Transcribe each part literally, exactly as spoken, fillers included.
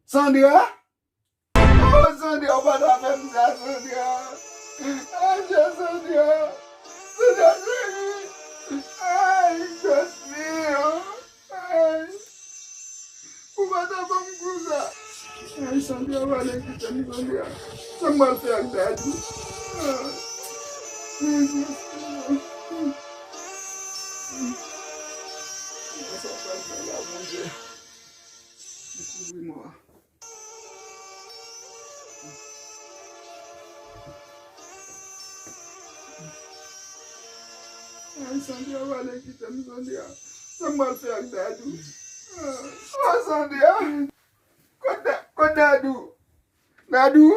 Sandra? Oh, Sandra, ou pa ta fè m sa, Sandra. Ay, Sandra. Sandra, cheri. Ay, Jasmine. Ay. Ou pa ta ban m kou sa. Ay, Sandra, pale kite m, Sandra. Sa m pral fè ak Dadou? Ay, Sandra. Sa m pral fè la, Bondye? Dekouvri mwen. Ay, Sandra, pale kite m, Sandra. Sa m pral fè ak Dadou? Oh, Sandra! Kot Da-, kot Dadou? Dadou?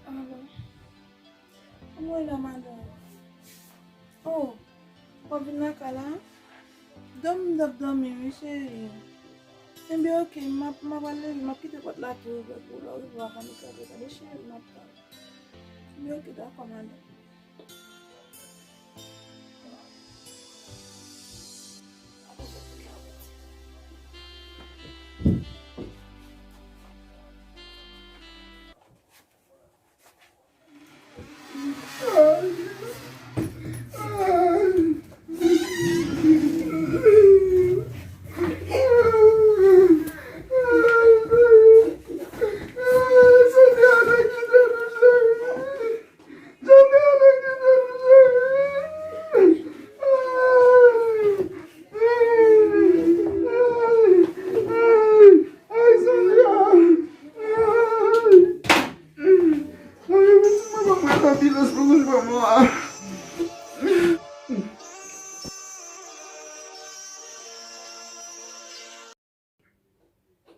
Alo. Mwen la, madanm. Oh, w ap vin lakay la? Dòmi, m t ap dòmi, wi, cheri. Enben, oke, m ap, m ap al leve, m ap kite pòt la tou ouvè pou w. Lè w rive, w ap annik antre, tande, cheri, m ap pale. Enben, oke, dakò, madanm.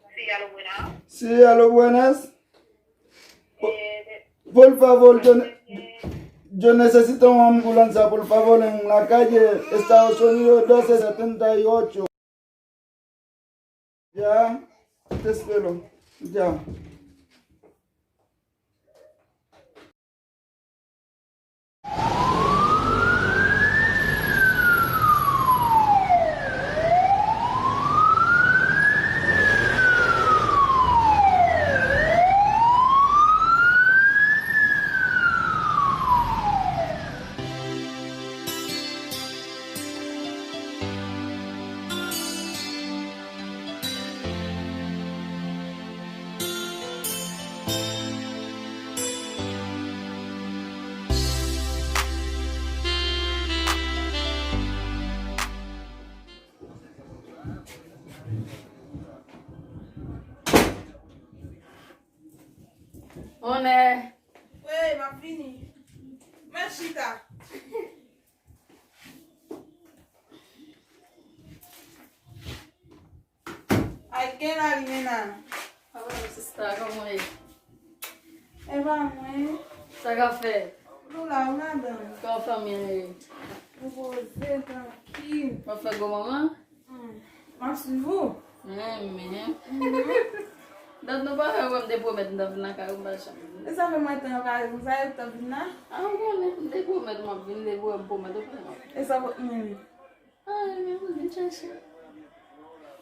Sí, a lo buenas. Sí, a lo buenas. Po-, por favor, yo ne-, yo necesito una ambulancia, por favor, en la calle Estados Unidos doce setenta y ocho. Ya, te espero. Ya. Onè. Wi, m ap vini. Mèt chita. Ay, gen la li, men nan. Alo, sista, kòman w ye? E pa mwen. Sa k ap fèt? Nou la, ou ladan? Kòman fanmi an ye? Nou poze, trankil. W ap fè gwo manman? Hmm. M ap swiv ou. Men, men. Mhm. Donk nou pa fè wè m te pwomèt m t ap vin lakay ou, m pa janm vin. E sa fè mwen tan pa vin, sa yo t ap vin la? A, ou konnen, m te pwomèt m ap vin, m te pwomèt, pwomèt, ou konnen. E sa pot mwen vin? Ay, men m vin chache.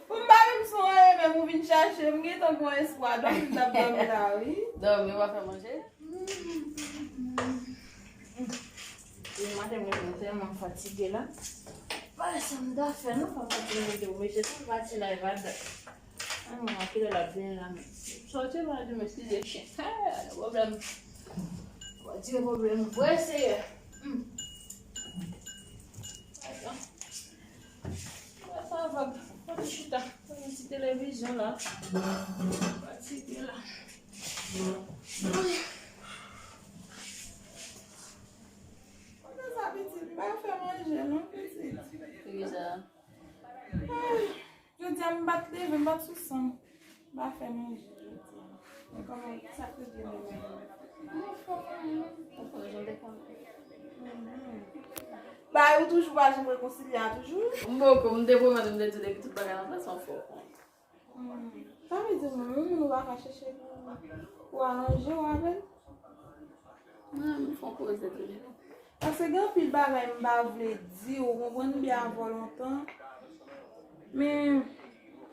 Pou m pa menm sou anyen, men ou vin chache, m gentan gen espwa, dòmi m t ap dòmi la, wi. Dòmi, ou pa fè manje? Depi maten mwen, mwen tèlman fatige la. Pa sa m ta fè non, pa fatige mwen te mete tout pati la e pa dat. Ay, mwen, kilè l ap vini la menm? Sòti pa di m eskize chen. Ha, gen pwoblèm. Bondye, pwoblèm vre, Seyè. Hmm. Adan. Sa vag. Kote chita? Kote ti Televizyon la. Fatige la. Kote sa pitit? M pa fè manje non, pitit. Poukisa? Ay, jodi a m pa t leve, m pa t sou san m. M pa fè manje jodi a. Men kòman, sa k te gen nan men m? Mwen anfòm, mwen. Anfòm, jan m te konnen. Ba, ou toujou pa janm rekonsilye a toujou? M poko, m te pwomèt ou, m te di w depi tout bagay nan plas, m anfòm. Hmm. Sa vle di, mwen, yon moun ou pa ka chèche pou, pou aranje w avè l? Mwen, m fè yon poze tou. Paske gen anpil bagay m pa vle di w, ou konprann, m byen avè w lontan. Men,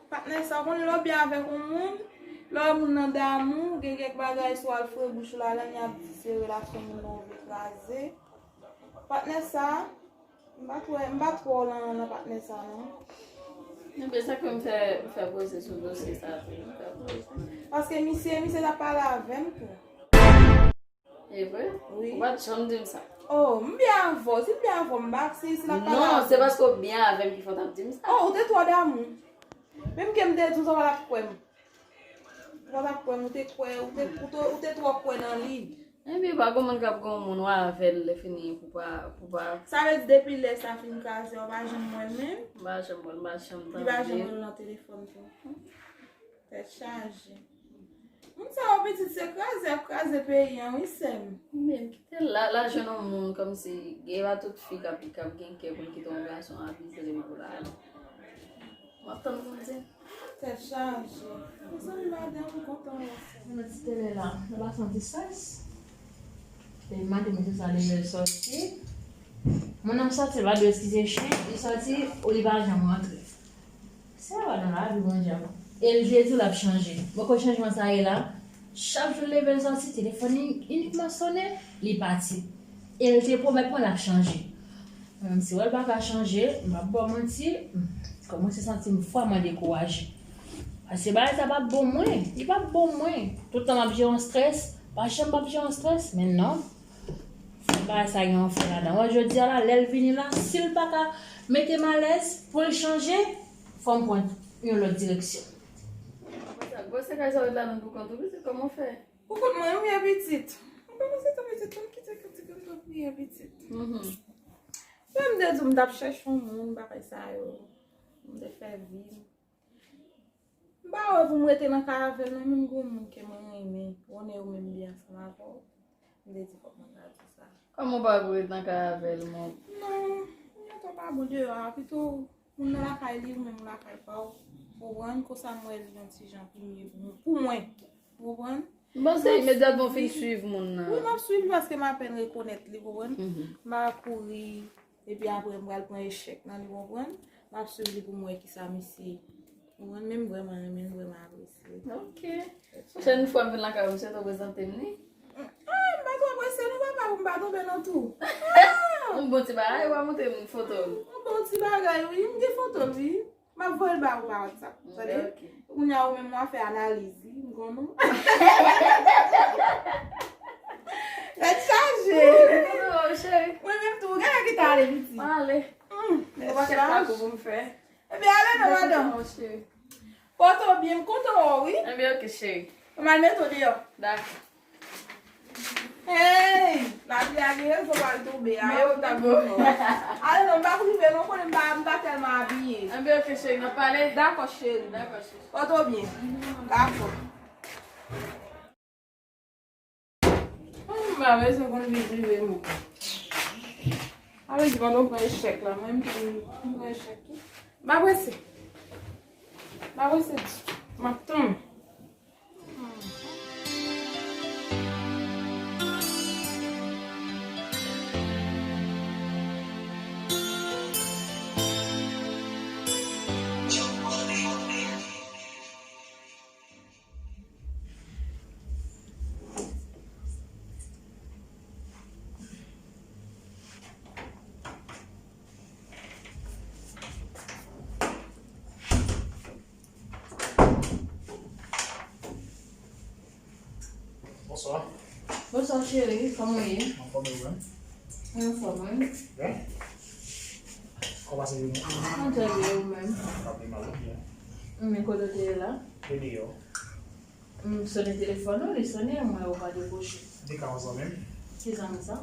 patnè sa, ou konnen lè w byen avèk yon moun, lè w wè moun nan damou, gen kèk bagay, si w al fre bouch ou ladan, y ap di se relasyon moun nan ou vle kraze. Patnè sa, m pa twò, m pa twò nan, nan patnè sa, non. Ebyen, sa k fè m fè, fè poze sou dosye sa tou, m fè poze. Paske misye, misye t ap pale avè m tou. E vre? Wi. Ou pa t janm di m sa. Oh, m byen avè w. Si m byen avè w, m pa, si, si l ap pale avè m. Non, se paske w byen avè m ki fè w t ap di m sa. Oh, ou te twò damou. Menm ke m te di w sa, w pa t ap kwè m. Ou pa t ap kwè m, ou te kwè, ou te, ou te, ou te twò kwè nan li. Ebyen, pa gen moun k ap gen yon moun w avè l, lè fini pou pa, pou pa. Sa vle di depi lè sa fin kraze, w pa janm wè l menm? M pa janm wè l, m pa janm tande. Li pa janm wè l nan telefòn tou. Tèt chaje. Moun sa yo pitit se kraze, y ap kraze peyi an, wi, sè m. Menm kite l la, l al jwenn yon moun kòmsi, gen pa tout fi k ap, k ap gen kè pou l kite yon gason abize l epi pou l ale. M ap tann pou l di. Tèt chaje. Mezanmi, madanm, m kontan wè sa. Nan ti tele la, nou pa santi stres. Depi maten, mesye sa leve l sòti. Moun nan sòti, l pa dwe eskize chen, li sòti, ou li pa janm rantre. Se pa nan lavi, Bondye. E l te di l ap chanje. Bon, kot chanjman sa ye la? Chak jou l leve l sòti, telefòn li inikman sonnen, li pati. E l te pwomèt mwen l ap chanje. Menm si w wè l pa ka chanje, m p ap ba w manti, kòmanse santi m vrèman dekouraje. Paske bagay sa p ap bon mwen, li p ap bon mwen. Tout tan m ap jere yon strès, pa janm p ap jere yon strès, men non. Fòk bagay sa gen yon fen ladan. Wè, jodi a la, lè l vini la, si l pa ka mete m alèz pou l chanje, fò m pran yon lòt direksyon. Apre sa, gwosè kay sa w ret ladan pou kont ou, pitit, kòman w fè? Pou kont mwen, wi, pitit. Mwen pa panse tou pitit, mwen kite kite kont mwen, wi, pitit. Mhm. Mwen, m te di w, m t ap chèche yon moun, bagay sa yo. M te fè vi m. M pa wè pou m rete nan kay avè l non, menm gon moun ke mwen renmen, konnen yo menm byen ansanm avè w. M te di fòk mwen ta di sa. Kòman w pa vle ret nan kay avè l, mon? Non, yon tan pa bon deyò a, pito moun nan lakay li, ou menm ou lakay pa w. Ou konprann? Konsa m wè li yon ti jan pi mye pou mwen, pou mwen. Pou mwen. M panse imedyatman w fin swiv moun nan. Wi, m ap swiv li paske m apèn rekonèt li, konprann? Mhm. M pa kouri, epi apre m pral pran echèk nan li, konprann? M ap swiv li pou m wè kisa misye, konprann? Men m vrèman renmen l, m vrèman apresye l. Ok. Pwochèn fwa m vin lakay ou, m swete w prezante m li. Ah, m pa twò prese non, papa, pou m pa tonbe nan tou. Ah! Yon bon ti bagay, w a montre m foto l. Yon bon ti bagay, wi. M gen foto l, wi. M ap voye l ba ou pa WhatsApp. Tande? Ok. Kounye a ou menm w a fè analiz, wi, m konnen w. Tèt chaje. Oh, cheri. Mwen menm tou, gade ki ta ale piti. Ale. Hmm, tèt chaje. Ou pa gen lakou pou m fè. Ebyen, ale non, madanm. Mèsi, cheri. Pòte w byen, m kontan wè w, wi. Ebyen, ok, cheri. M al mete w deyò. Dakò. Hey! Lapli a gen rezon pral tonbe a, yo t ap di non. Ale non, m pa prive non, konnen m pa, m pa tèlman abiye. Ebyen, ok, cheri, n ap pale. Dakò, cheri. Dakò, cheri. Pòte w byen. Dakò. Hmm, m pa bezwen konn vi prive moun. Sa vle di pandan w pran echèk la, mwen menm tou, m pran echèk tou. M pa prese. M pa prese ditou. M ap tann. Bonswa. Bonswa, cheri. Kòman w ye? Anfòm, e ou menm? Mwen anfòm, wi. Byen? Kòman se jounen? Mwen trè byen, ou menm? Pa pi mal, byen. Men kote w te ye la? Te deyò. M sonnen telefòn ou, li sonnen, m wè ou pa dekwoche. Li ka yon zanmi m. Ki zanmi sa?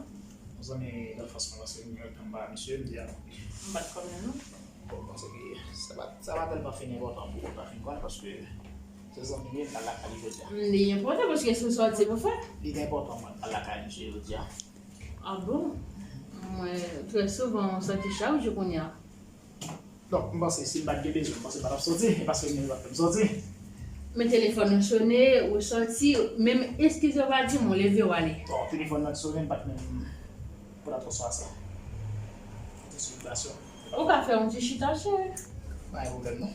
Yon zanmi lanfans mwen, paske m gen yon tan m pa wè misye, m di a. M pa t konnen non. Bon, m panse ke sa pa, sa pa tèlman fin enpòtan pou w ta fin konnen, paske se zanmi m ye, m pral lakay li jodi a. Li enpòtan paske se yon sòti pou fè. Li te enpòtan, mwen, m pral lakay misye jodi a. Ah bon? Mwen, trè souvan, m sòti chak jou kounye a. Donk, m panse si m pa t gen bezwen, m panse m pa t ap sòti, e paske m gen dwa fè m sòti. Men telefòn nan sonnen, ou sòti, menm eskize w pa di m, ou leve w ale. Bon, telefòn nan t sonnen, m pa t menm pou t ap swa sa. Ti sirkilasyon. Ou ka fè yon ti chita, cheri. Pa gen pwoblèm, non.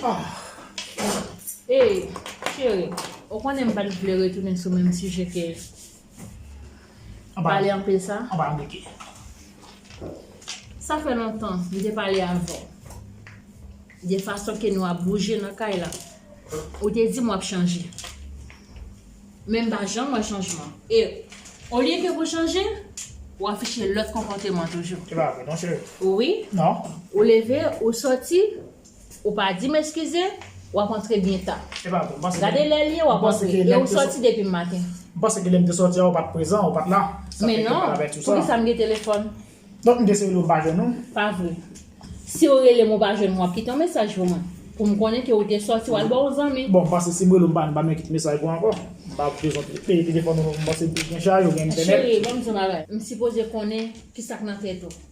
Ah. Ey, cheri, ou konnen m pa t vle retounen sou menm sijè ke pale anpil sa. Anba anplike. Sa fè lontan m te pale avè w de fason ke nou ap bouje nan kay la. Ou te di m w ap chanje. Men m pa janm wè chanjman. E olye ke pou chanje, ou afiche lòt konpòteman toujou. E pa vre, non, cheri. Wi. Non. Ou leve, ou sòti, ou pa di m eskize, w ap antre byen ta. E pa vre, m panse ke... Gade lè l ye, w ap antre. E ou sòti depi maten. M panse ke lè m te sòti a, ou pa t prezan, ou pa t la. Sa fè ke m pa t avèti w sa. Men non, poukisa m gen telefòn? Donk, m te eseye rele w, m pa jwenn ou. Pa vre. Si w rele m, ou pa jwenn mwen, w ap kite yon mesaj pou mwen. Pou m konnen ke ou te sòti, w al bò yon zanmi. Bon, m panse si m rele w, m pa, m pa menm kite mesaj pou ankò. M pa bezwen peye telefòn ou, m panse ou gen chaj, ou gen entènèt. Cheri, ban m di yon bagay. M sipoze konnen kisa k nan tèt ou.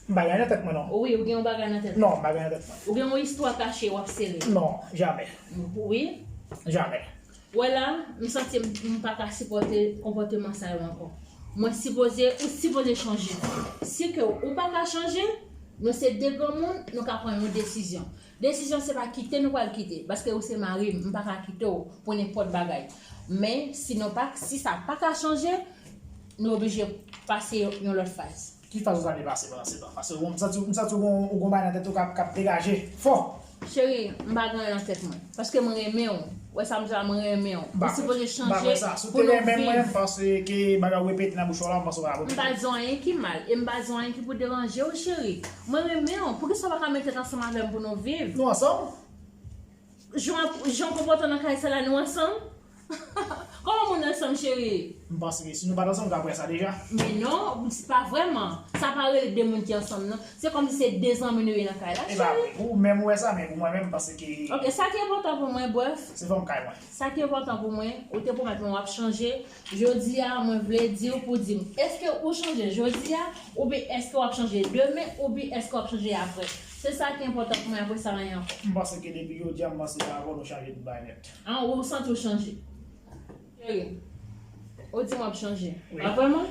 M pa gen anyen nan tèt mwen, non. Wi, ou gen yon bagay nan tèt ou. Non, m pa gen anyen nan tèt mwen. Ou gen yon istwa kache w ap sere. Non, jamè. Wi. Jamè. Wè la, m santi m, m pa ka sipòte konpòteman sa yo ankò. Mwen sipoze, ou sipoze chanje. Si ke ou pa ka chanje, nou se de granmoun, nou ka pran yon desizyon. Desizyon se pa kite nou pral kite, paske ou se mari m, m pa ka kite w pou nenpòt bagay. Men, si nou pa, si sa pa ka chanje, nou oblije pase yon lòt faz. Ki faz ou ta vle pase pandan se tan? Paske ou, m santi, m santi ou gon, ou gon bagay nan tèt ou k ap, k ap degaje fò. Cheri, m pa gen anyen nan tèt mwen. Paske m renmen w. Wè sa m di la, mwen renmen w. Ou sipoze chanje pou nou viv. M pa kwè sa. Si w te renmen mwen, m panse ke bagay ou repete nan bouch ou la, m panse w pa t ap repete. M pa di w anyen ki mal, e m pa di w anyen ki pou deranje w, cheri. Mwen renmen w. Poukisa w pa ka met tèt ansanm avè m pou nou viv? Nou ansanm? Jan, jan w konpòte w nan kay sa la, nou ansanm? Kòman moun ansanm, cheri? M panse ke si nou pa t ansanm, nou t ap wè sa deja. Men non, se pa vrèman. Sa pa rele de moun ki ansanm, non. Se kòmsi se de zanmi nou ye nan kay la, cheri. E pa vre. Pou ou menm ou wè sa, men pou mwen menm, m panse ke... Ok, sa ki enpòtan pou mwen, brèf. Se fanm kay mwen. Sa ki enpòtan pou mwen, ou te pwomèt mwen w ap chanje. Jodi a, mwen vle di w pou di m, èske ou chanje jodi a, oubyen èske w ap chanje demen, oubyen èske w ap chanje apre? Se sa ki enpòtan pou mwen, apre sa, anyen ankò. M panse ke depi jodi a, m panse ke avè w nou chanje tout bagay nèt. An, ou santi w chanje. Cheri, ou di m w ap chanje. Wi. Pa vrèman?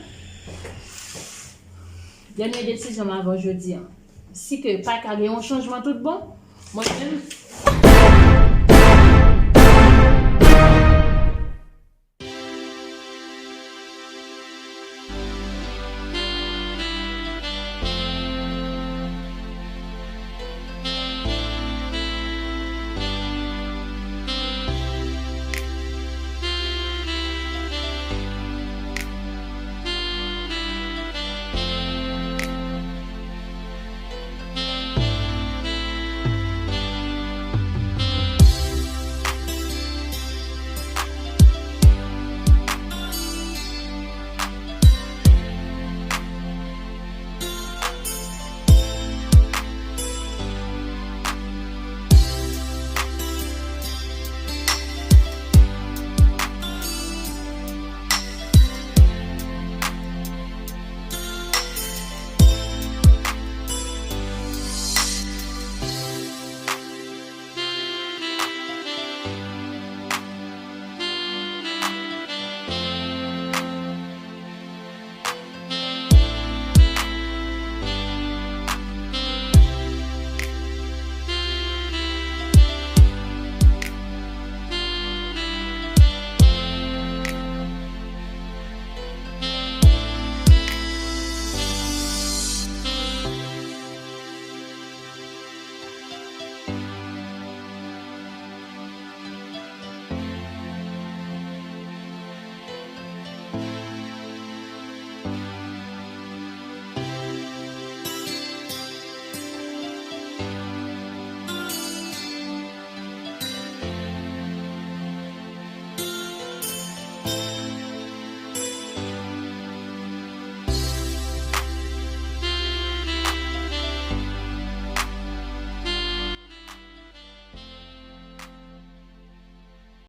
Dènye desizyon m avè w jodi a. Si ke pa ka gen yon chanjman tout bon, mwen menm,